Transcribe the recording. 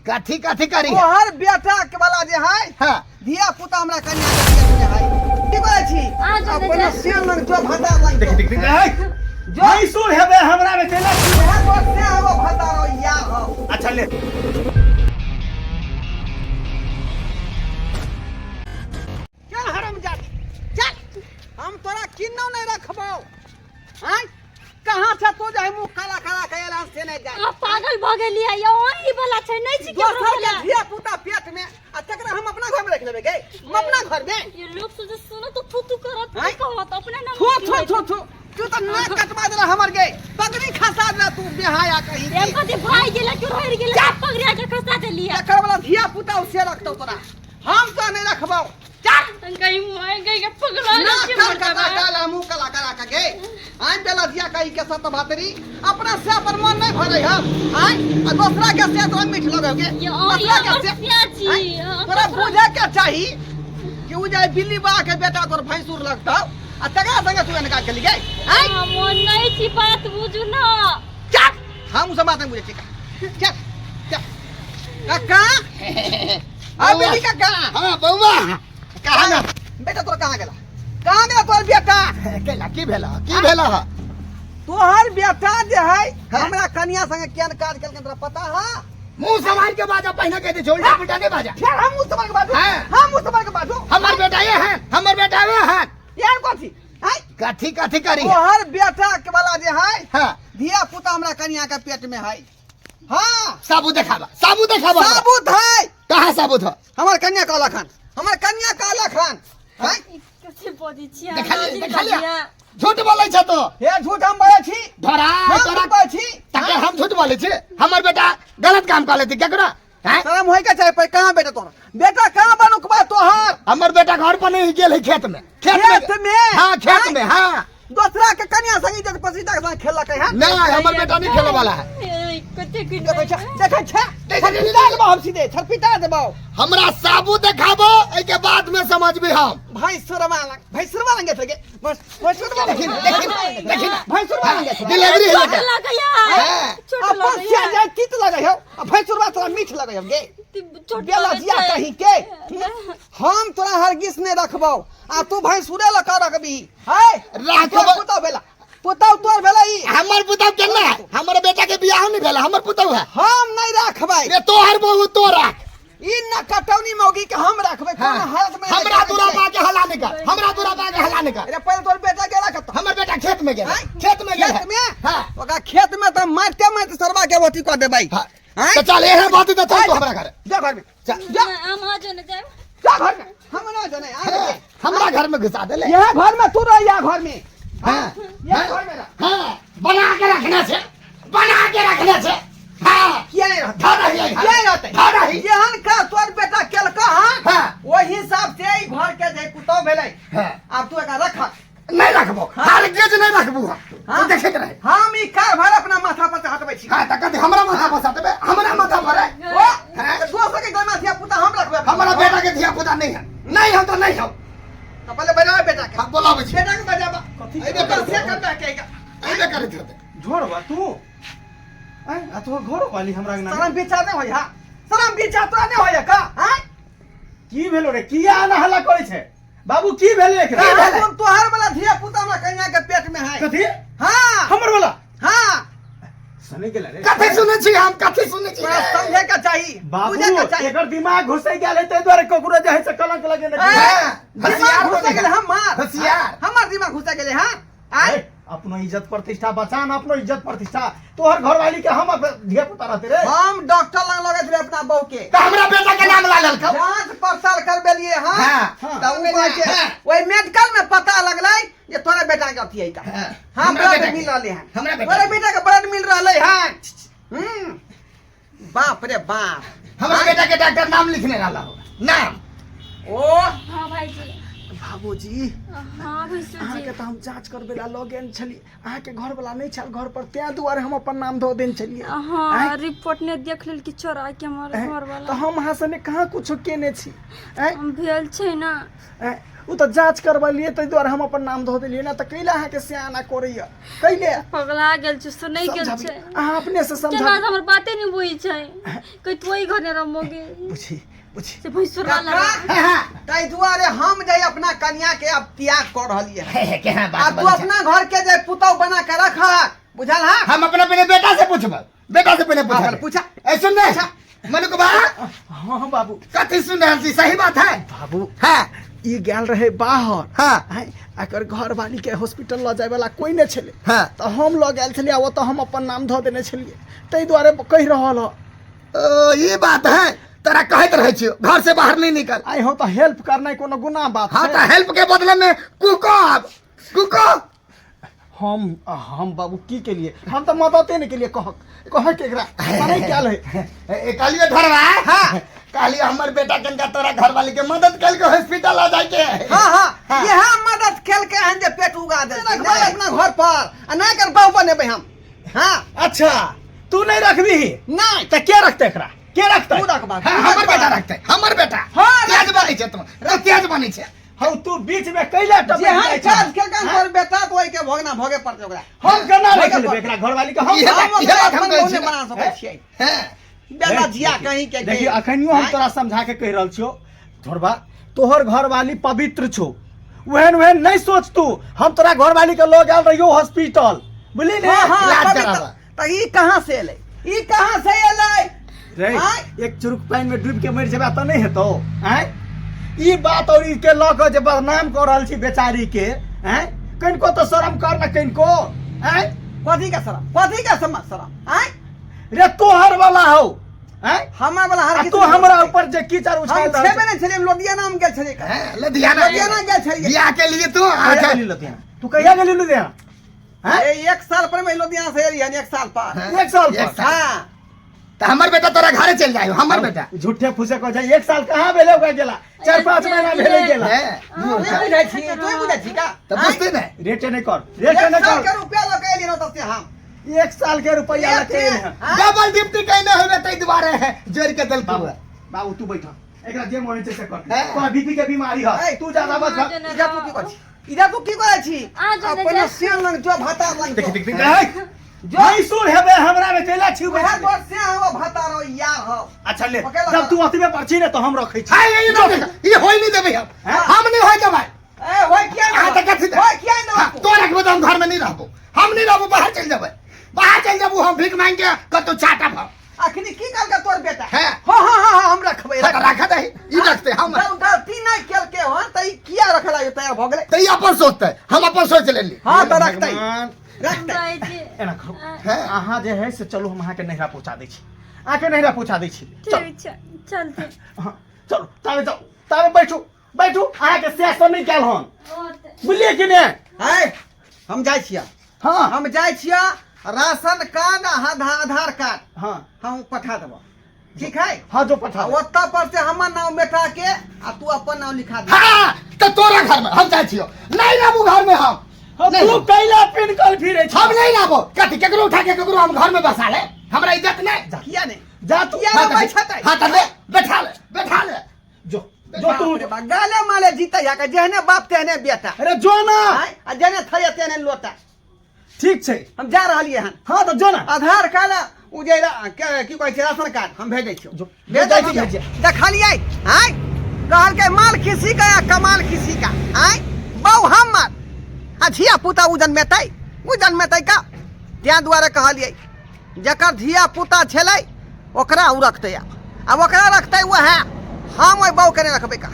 कथी कथी करी है? तोहर बेटा के वाला जे है हाँ धिया पुता हमरा कन्या के पेट में है की कहै छी आ जो अपना ने से लग जो भंडार लग देख देख देख है भैंसुर हेबे हमरा में चला इएह तोर से हो भंडार हो या हो अच्छा ले चल हरामजादी चल हम तोरा किन्नो नहीं रखबौ हैं कहाँ से तू जाय मुंह काला काला कयल हन से नहीं जाय अहाँ पागल भऽ गेलियै यौ अहीं वाला छै नहि छी केकरो दोसर के वाला धिया पुता पेट में आ तकरा हम अपना घर में रख लेबै गे हम अपना घर में ये लोग से जे सुनत तो थू थू करत आँय? की कहत अपने नाम थू थू थू थू तू तो नाक कटवा देला हमर गे पगड़ी खसा देला तू बेहाया कहीं एम कथी भाई गेला क्यों रहि गेला पगड़िया के खसा देलियै तकर वाला धिया पुता से रखतौ तोरा हम तो नहीं रखबौ चल गई मैं गई के पगला ना गेल छी कर मोर कटा बाबा। काला मुंह काला करा के गे आइ बेला धिया कही के सत भातरी अपना से पर मन नहीं भरे हम आइ आ दोसरा के से तो मीठ लगे गे ये और दोसरा ये के और से सिया छी आँय, तोरा बुझे के चाही कि उ जाय बिल्ली बा के बेटा तोर भैंसुर लगतौ आ तकरा संगे तू एनका गेली गे आइ मन नहीं छी बात बुझू ना चल हम उ सब बात नहीं बुझे छी चल चल काका आ बेटी काका हाँ बौआ कहा ना बेटा तोर कहाँ गेला कहाँ गेला तोर बेटा केला की भेला की भेला हा तोहर बेटा जे है हमरा कनिया संगे केहन काज केलकन तोरा पता है मुंह संभाल के बाजा पहले कह दे उल्टा पुल्टा नहीं बाजा फिर हम उस के बाजू हाँ। हम उस के बाजू हमर बेटा ये है हमर बेटा वो है यार कौन सी हैं? कथी कथी करी है? तोहर बेटा के वाला जे है हाँ धिया पुता हमरा कनिया के पेट में है हाँ साबुत देखाबा साबुत देखाबा साबुत है कहाँ साबुत हो हमर कन्या कहलक हन हमर कन्या कहलक हन हैं? कथी बजै छी देखा लिया देखा लिया झूठ बोलै छ तो हे झूठ हम बोलै छी धरा हम तोरा झूठ बोलै छी ताके हम झूठ बोलै छी हमर बेटा गलत काम कर लेती केकरा हैं शरम होय के चाही पर कहाँ बेटा तोहर बेटा कहाँ बनुकबा तोहर हमर बेटा घर पर नहीं गेल है खेत में खेत में खेत में? हाँ खेत में हाँ दोसरा के कन्या संगी जब पसीता के संग खेलक है नहीं हमर बेटा नहीं खेले वाला है कते देखै छै देखै छै देखै छै। छरपिटा देबौ हम सीधे छरपिटा देबौ हमरा साबुत देखाबो एहि के बाद में समझबी हम भैंसुरवा लग भैंसुरवा लग गेल गे बस भैंसुरवा लग देखी देखी देखी भैंसुरवा लग गेल डिलीवरी है चोट बेटा लगैया हाँ। चोट अपन लगैया से जाय तीत लगै हौ आ भैंसुरवा तोरा मीठ लगै हौ गे चोट बेला लगै जिया छै। कहीं के हम तोरा हरगिज नहि रखबौ आ तू भैंसुरे लऽ कऽ रखबी है राखबौ। तोर पुतहु भेला पुतहु तोर भेला ई हमर पुतहु केना है हमर बेटा के बियाह नहीं भेल हमर पुतहु है हम नहीं रखबै रे तोहर बहू तो राख ई न कटौनी मौगी के हम रखबै हाँ। कोनो हालत में हमरा दूरा पा के हला नहीं कर हमरा दूरा पा के हला नहीं कर अरे पहिले तोर बेटा के रखत हमर बेटा खेत में गेल आँय? खेत में गेल खेत में हाँ ओकरा खेत में तऽ मारते मारते सरवा के अथी कऽ देबै हाँ। आँय? तो चल एहन बात है तो चल तू हमरा घर जा घर में चल जा हम आ जो ने जाब जा घर में हम ना जने आ हमरा घर में घुसा देले यह घर में तू रह यह घर में हाँ यह घर में रह हाँ बना के रखने से बना के रखने से हाँ किया नहीं रहते घर रही किया नहीं रहते घर रही जेहन का तोर बेटा केलका हां हाँ। ओहि हिसाब से ई घर के जे पुतौ भेलै हाँ। आब तू एकरा रख नहीं रखबो हर गिज नहीं रखबो हम हाँ। तू देखे के रहे हम ई कारभार अपना माथा पर से हटबै छी हाँ तो कथी हमरा माथा पर सटबे हमरा माथा पर है ओ हाँ। तऽ दोसर के घर में धिया पुता हम रखबै हमारा बेटा के धिया पुता नहीं है नहीं हम तो नहीं हम तो पहले बजाओ बेटा के हम बोलाबै छी बेटा के बजाबा कथी अइबे बेटा करत से करता के का अइबे करैत होतै झोरवा तू आँय आ तोहर घरो वाली हमरा अंगना में शरम विचार नहीं होय हा शरम विचार तोरा नहीं होय का हां की भेलो रे किया आना हल्ला करै छै बाबू की भेलै एकरा की भेलै? तुम तोहर वाला धिया पुता हमरा कन्या के पेट में है कथी हां हमर वाला हां सने गेला रे कथी सुनै छी हम कथी सुनै छी तोरा समझे के चाही बाबू बुझे के चाही एकर दिमाग घुसै गेल है ताहि दुआरे ककरो जे है से कलंक लगेने छै। ए, हाँ, दिमाग होशियार घुसा बनि गेलै हमर होशियार। हमर दिमाग घुसा गेलै हां आय ए, अपनो इज्जत प्रतिष्ठा बचा न अपनो इज्जत प्रतिष्ठा तोहर घरवाली के हम धिया पुता रहते रे हम डॉक्टर लग लगैत रहे अपना बहू के तऽ हमरा बेटा के नाम ला लेलकौ जांच पड़ताल करबेलिए हाँ हाँ, हाँ। तऽ उ कहै छै हाँ। ओहि मेडिकल में पता लगलै जे तोरा बेटा के अथी है का हाँ, हाँ हमरा ब्लड बेटा के। मिल रहलै हन हमरा बेटा तोरा के। बेटा के ब्लड मिल रहलै हन हम्म बाप रे बाप हमरा बेटा के डॉक्टर नाम लिखने रहला हो नाम ओ हाँ भाईजी बाबूजी। हाँ भैंसुर जी। अहाँके तऽ हम जाँच करबै ला लऽ गेल छली, अहाँके घरवला नहि छल घर पर, तें दुआरे हम अपन नाम धऽ देने छलियै। हाँ, रिपोर्ट ने देख लेल कि चोरा के हमर घर वाला। तऽ हम अहाँ सने कहाँ कुछो केने छी? आँय? हम भेल छै ना। आँय, ओ तऽ जाँच करबेलियै ताहि दुआरे हम अपन नाम धऽ देलियै ने, तऽ कैला अहाँके सियाना करैया कैले? पगला गेल छै, सुनै गेल समझाबी छै। अहाँ अपने से केना समझाबी। हमर बाते नहीं बुझै छै, कहि तू ओहि घरे रमोगे। बुझी बुझी। से भैंसुर वाला। काका, ताहि दुआरे हम जे अपना कन्या के अब त्याग कर रहलियै हन। हे हे केना आ बात तू बोलै छै? अपना घर के जे पुतहु बना के रख, बुझल हा? हम अपना पहले बेटा से पूछब, बेटा से पहले हाँ, पूछब। पहले पूछा। ए सुन रे मनु के बा। हाँ हाँ बाबू। कथी सुन रहल छी? सही बात है बाबू? हाँ। ई गेल रहे बाहर। हाँ। आँय, एकर घरवाली के हॉस्पिटल लऽ जाय वाला कोई नहि छलै। हाँ। तऽ हम लऽ गेल छलियै आ ओतऽ हम अपन नाम धऽ देने छलियै, ताहि दुआरे कहि रहल हँ। ओ ई बात है, तोरा कहैत रहै छियो घर से बाहर नहीं निकल। आइ हो तऽ हेल्प करनाइ कोनो गुनाह बात हाँ छै? तऽ हेल्प के बदले में कुको, आब कुको। हम बाबू की केलिए? हम तऽ मदते नहि केलिए। कहक कह के एकरा पता क्या है? ए कहलियो धरवा। हाँ। कहलियो हमर बेटा कनका तोरा घरवाली के मदद कल के हॉस्पिटल आ जाय के। हाँ हाँ, यह मदद खेल के हन जे पेट उगा दे अपना घर पर आ नहीं कर बहु बनेबै हम। हाँ। अच्छा तू नहीं रखबी? नहीं। तऽ के रखते एकरा, के रखते? तू रखबा। हाँ, हमर बेटा रखते, हमर बेटा। हाँ, तेज बनै छै तू, रे तेज बनै छै। हौ तू बीच में कैला टपक जे हम जाइ छह? काज केलकन तोर बेटा, तो ओहि के भोगना भोगे पड़तै ओकरा। हम केना भोगे रख लेबै पड़तै। एकरा घरवाली के? हम इहे हम बात- इहे ओकरा बात हम अपन कहै बहु छी नहि ने। बना सकै छियै। हैं? बेटा जिया कहीं के देखियो अखनियो हम तोरा समझा के कहि रहल छियो धोरबा, तोहर घरवाली पवित्र छौ, ओहन ओहन नहीं सोच तू। हम तोरा घरवाली के लऽ गेल रहियो हॉस्पिटल, बुझली ने? हाँ, हाँ, इलाज पवित्र। कराबऽ। तऽ ई कहाँ से एलै, ई कहाँ से एलै? रे आँय? एक चुरुक पानि में डूबि के मरि जेबा तऽ नहीं हेतौ? आँय, ई बात और ई के लऽ कऽ जे बदनाम कऽ रहल छी बेचारी के, आँय, कनिको तऽ शरम कर ने कनिको। आँय? कथी के शरम, कथी के समझ शरम? आँय? रे तोहर वाला हौ। आँय? हमर वाला हर आ किछु तू हमरा ऊपर जे कीचड़ हम उछाल रहल छेबे नहि छलियै, हम लुधियाना में गेल छलियै। हैं, लुधियाना? लुधियाना गेल छलियै। बियाह के लिए तू कहिया अच्छा गेली लुधियाना? तू कहिया गेली लुधियाना? हैं? ए, एक साल पर में लुधियाना से एलियै हन, एक साल पर। हैं? एक साल पर? एक साल। हाँ। तऽ हमर बेटा तोरा घरे चलि जाय, हमर बेटा। झूठे फूसे कह जाय, एक साल कहाँ भेलै ओकरा गेला? 4-5 महीना भेलै गेला। हैं? तू बुझै छी, तू बुझै छी का? तऽ बुझते ने। रेटे नहि कर, रेटे एक नहि साल कर। के रुपया लऽ के एलियै हन ओतऽ से हम। एक साल के रुपया एक लऽ के एलै हन। हाँ? डबल ड्यूटी कैने होबे ताहि दुआरे है जोड़ के देलकौ। बाबू बाबू तू बैठ, एकरा जे मन छै से कर। हैं? तोरा बीपी के बीमारी है, ऐ। तू ज्यादा बस। इधर तू की करै छी, इधर तू की करै छी? आ जो ने अपन जा। सियान लग जो, भाता लग जो। देख देख। जो। भैंसुर हेबे हमरा में कैला छी? वएह तोर सियान हो, भाता रहो, यार हो। अच्छा ले। पकड़ जब तू अथी में पर छी ने तो हम रखै छी। हाय, ये देख, ई होय नहीं देबै हम। हैं? हम नहीं होय देबै। ए होय किया अहाँ तऽ कथी होय किया नहीं? हाँ, तो रखबो तऽ हम घर में नहीं रहबो, हम नहीं रहबो, बाहर चलि जेबै, बाहर चलि जेबो हम भीख मांगि के कतौ चाटब हम। अखनी की कहलकै तोर बेटा? हैं? हाँ हाँ हाँ हाँ, हम रखबै। हाँ, तऽ राखऽ दही, ई रखतै हम। जब गलती नहीं केलकै हन तऽ ई किया रखला? ये तैयार भऽ गेलै। तऽ ई अपन सोचतै, हम अपन सोच लेली। हाँ तऽ रखतै। भगवान। रखतै। कहै छी। एना करू। हैं? अहाँ जे है से चलू, हम अहाँके नैहरा पहुँचा दै छी, अहाँके नैहरा पहुँचा दै छी। चल। ठीक छै, चलते। हाँ, चलू, ताबे जाउ, ताबे बैठू बैठू। अहाँके सएह सब नहि कयल हन, बुझलियै कि ने? है, हम जाइ छियै। हाँ। हम जाइ छियै, राशन कार्ड आ आधार कार्ड हाँ हम पठा देबो, ठीक है? हाँ, जो पठा आ दे। ओतऽ पर से हमर नाम मेटा के आ तू अपन नाम लिखा दे। हाँ तऽ तोरा घर में हम जाइ छियौ, नहीं रहबू घर में हम। हाँ, नहीं तू रहबू। कैला पिनकल फिरै छी? हम नहीं रहबो, कथी केकरो उठा के केकरो हम घर में बसा ले, हमरा इज्जत नहीं? किया नहीं? जा तू। किया हाँ, नहीं तऽ बैठतै? हाँ तऽ ले, बैठा ले, बैठा ले। जो जो तू। बाप रे बाप, गाले माले जीते या के जेहने बाप तेहने बेटा। अरे जो ना। आँय, आ जेहने थरिया तेहने लोटा। ठीक छै। हम जा रहलियै हन। हाँ तऽ जो ना। आधार कार्ड ओ जे की कहै छै राशन कार्ड हम भेजै छियौ। जो। भेजै जाइ छी, छियौ। भेजिए। देखलियै? आँय, कहलकै माल खिसी का या कमाल खिसी का। आँय, बौ हमर आ धिया पुता ओ जनमेतै, ओ जनमेतै का? तें दुआरे कहलियै जकर धिया पुता छलै ओकरा ओ रखतै, आब ओकरा रखतै वएह, हम ओहि बौके नहि रखबै का।